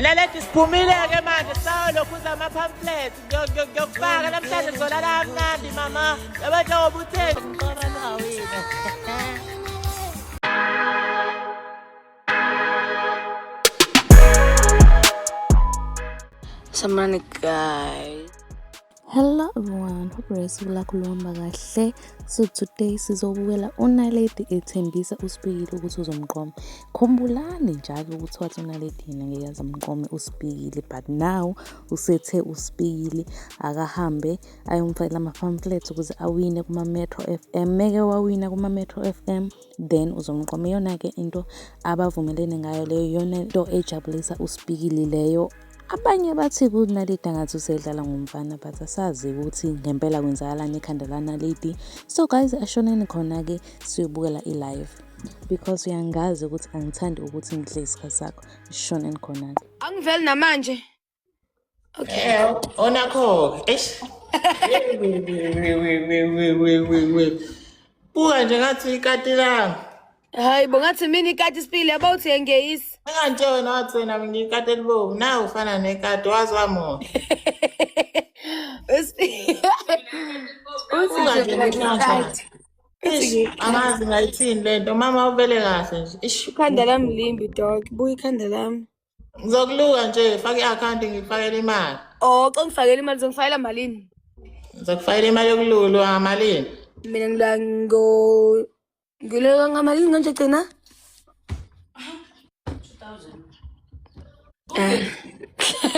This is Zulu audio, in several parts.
Naledi siphumile-ke manje sawulokhuza ama-pamphlet ngiyokufaka namhlanje ngizolala kamnandi mama yabo njengoba uthe ngiqoba ningawini. Samani guys. Hello everyone, hope usuku lakho luhamba kahle. So today sizobukela uNaledi ethembisa uSpikili ukuthi uzomqoma. Khumbulani njalo ukuthi wathi uNaledi yena ngeke aze amqome uSpikili but now usethe uSpikili akahambe ayomfakela ama-pamphlets ukuze awine kuma-Metro FM. Meke wawina kuma-Metro FM then uzomqoma. Iyona-ke into abavumelene ngayo leyo, iyona into ejabulisa uSpikili leyo. Abanye bathi kuNaledi angathi usedlala ngomfana but asazi ukuthi ngempela kwenzakalani ekhanda laNaledi. So guys ashoneni khona-ke siyobukela i-live because uyangazi ukuthi angithandi ukuthi ngidle isikhathi sakho. Shoneni khona-ke. Angiveli namanje. Okay. Eh, onakho-ke eish. Buka nje ngathi ikati lami. Hayi bo ngathi mina ikati sipili yabo uthi ngiyeyisa. Engantshela wena wathi wena ngiyikati elibovu nawe ufana nekati wazi wamuhle. Uthi Buka nje nje mina namhlanje. ngikati. Uthi Eish, ngikati. angazi ngayithini le nto mama ubele kahle nje. Eish, Ikhanda lami limbi dog. Buka ikhanda lami. ngizokuluka nje faka i-akhawunti ngikufakele imali. Oh, xa ngifakela imali uzongifakela malini? Ngizokufakela imali yokululwa ngamalini? Mina ngila ngo ngileka ngamalini kanje gcina?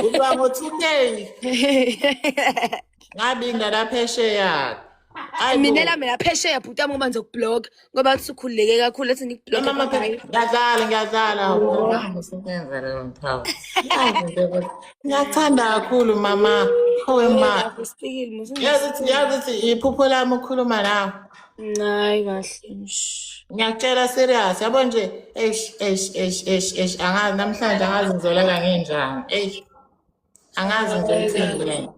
Uba ngo-2 K. Ngabinda la phesheya. Hayi Mina bo. lami la phesheya bhuti wami ngoba ngizokublock ngoba ngathi usukhululeke kakhulu ethi ngikublock Mama bye. ngiyadlala ngiyadlala. Ngisebenza leyo nto. Yazi nje ukuthi ngiyakuthanda kakhulu mama. Howe ma. Sipikile musa. Yazi ukuthi iphupho lami ukukhuluma nawe. Hayi kahle nje. Ngiyakutshela serious yabo nje eish eish eish eish eish angazi namhlanje angazi ngizolala nginjani. Eish angazi nje ngithini le.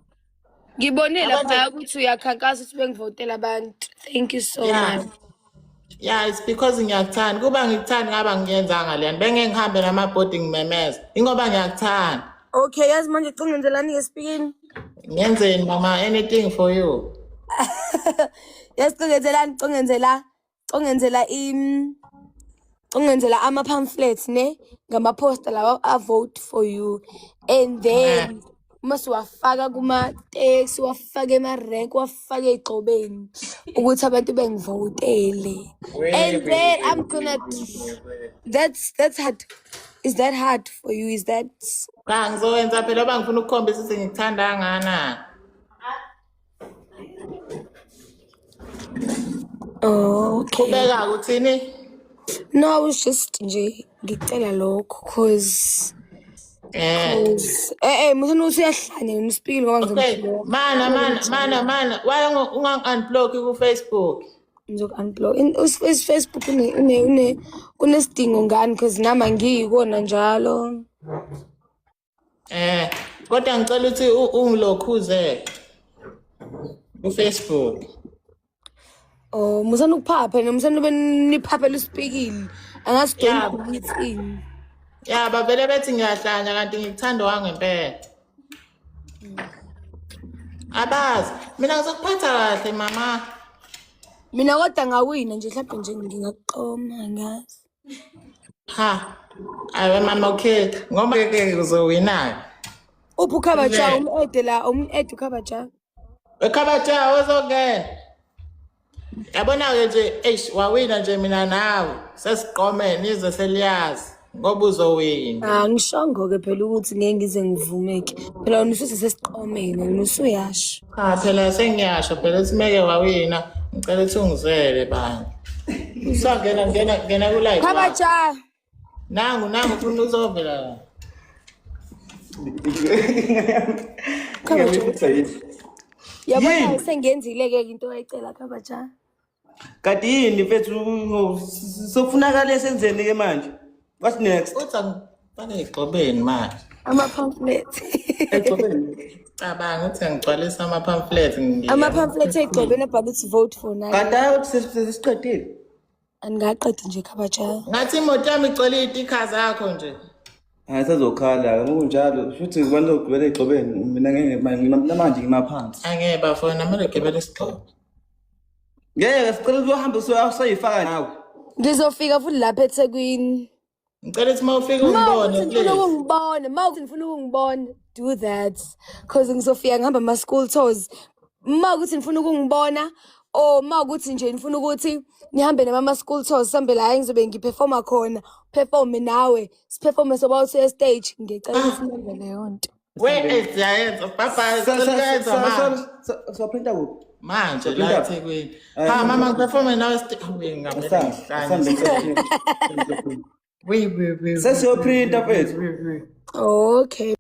Ngibone Yabo nje lapha ukuthi uyakhankasa ukuthi bengivotela abantu. Thank you so yeah. much. Yeah, it's because ngiyakuthanda. Kuba ngikuthanda ngaba ngiyenzanga leyani. Bengeke ngihambe namabhodi ngimemeza. Ingoba ngiyakuthanda. Okay, yazi manje cingenzelani ke sipikini? Ngenzeni mama anything for you. Yazi cingenzelani cingenzela cingenzela im cingenzela ama pamphlets ne ngama poster lawa a vote for you and then uma siwafaka kuma taxi wafaka ema rank wafaka egxobeni ukuthi abantu bengivotele and then I'm gonna that's hard. Is that hard for you? Is that Cha ngizowenza phela oba ngifuna ukukhombisa ukuthi ngikuthanda kangakanani. Oh, okay. Qhubeka uthini? No, I was just nje ngicela lokho cause Eh. cause musana uthi uyahlanya yena usipikile ngoba Okay, ngizomblocka. mana mana mana mana why ungang-unblock ku-Facebook? Ngizoku-unblock. Facebook une une une unesidingo ngani cause nami angiyikona njalo. Eh, kodwa ngicela ukuthi ungilokhuze ku-Facebook. Oh, musana ukuphapha noma musana ube niphaphela usipikile. Angazi don't Yeah. commit in. Ya bavele bethi ngiyahlanya kanti ngikuthanda wangempela. Abazi, mina ngizokuphatha kahle mama. Mina kodwa ngawina nje mhlawumbe nje ngingakuqoma angazi. Ha. Awe mama okay, ngoba ke uzowina. Uphi ukhabatsha Le. um-ede la um-ede ukhabatsha. Ekhabatsha ozongena. Yabona-ke nje eish wawina nje mina nawe sesiqomene izwe seliyazi ngoba uzowina. Ah, ngishongo-ke phela ukuthi ngeke ngize ngivumeke. Phela wena usuthi sesiqomene, wena usuyasho. Cha phela sengiyasho phela ukuthi meke wawina ngicela ukuthi ungizwele bani. Usangena ngena ngena ku live. Khabatsha! Nangu nangu ufuna uzovela la. Khabatsha. Yabona Yini? sengiyenzile-ke into ayicela Khabatsha. Kanti yini mfethu sokufunakale senzeni ke manje? What's next? Uthi angifake egxobeni manje. Ama-pamphlet. Egxobeni. Cabanga ukuthi ngigcwalisa ama-pamphlet Ama-pamphlet egcobeni abhala ukuthi vote for nine. Kanti hayi ukuthi sesiqedile. Angikaqedi nje Khabatsha. Ngathi imoto yami igcwele iy'tikha zakho nje. Hayi sazokhala ngokunjalo futhi kubantu ogibela egxobeni mina ngeke namanje ngima phansi. Angeke bafo nami ngigibela isigxobo. Ngeke sicela uzohamba soyifaka nawe. Ngizofika futhi lapha eThekwini. Ngicela ukuthi uma ufika Ma ungibone ukuthi ngifuna please. ukungibona, ma ukuthi ngifuna ukungibona, do that. Cause ngizofika ngihamba ama school tours. Ma ukuthi ngifuna ukungibona or ma ukuthi nje ngifuna ukuthi nihambe nami ama school tours sihambe la engizobe ngiperforma khona, performe nawe, siperforme soba uthi stage, ngicela ukuthi nenze leyo nto. We siyayenza. Bye bye. Sicela ukuyenza manje. Soprinta kuphi? Manje la Soprinta. eThekwini. Ha mama ngiperforme nawe ngamele Asambe ngihlanye. We we we. Sesiyoprinta mfethu. Okay.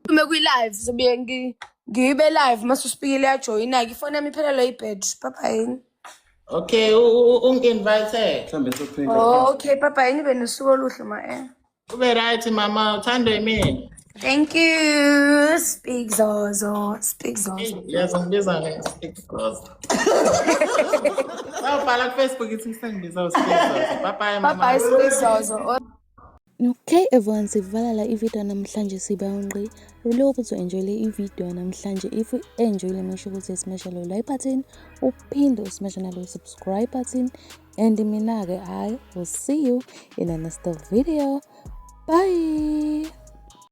Ume kwi live zobuye ngibe live mase uSpikile yajoyina ke ifoni yami iphelelwe ibhetri. Bye bye. Okay, ungi-invite. Mhlambe soprinta. Okay, bye bye. Nibe nosuku oluhle ma eh. Ube right mama, uthandwe yimina. Thank you. Speak Zozo. Speak Zozo. Yazi ngibiza nge-Speak Zozo. Sawubhala ku-Facebook ithi sengibiza uSpeak Zozo. Bye bye Bye mama. bye Speak Zozo. Okay everyone, sivala la ivideo namhlanje sibawungqi. Really hope ukuthi enjoyile ivideo namhlanje. If you enjoyile, make sure ukuthi smash lo like button, uphinde usmash nalo subscribe button. And mina-ke I will see you in the next video. Bye.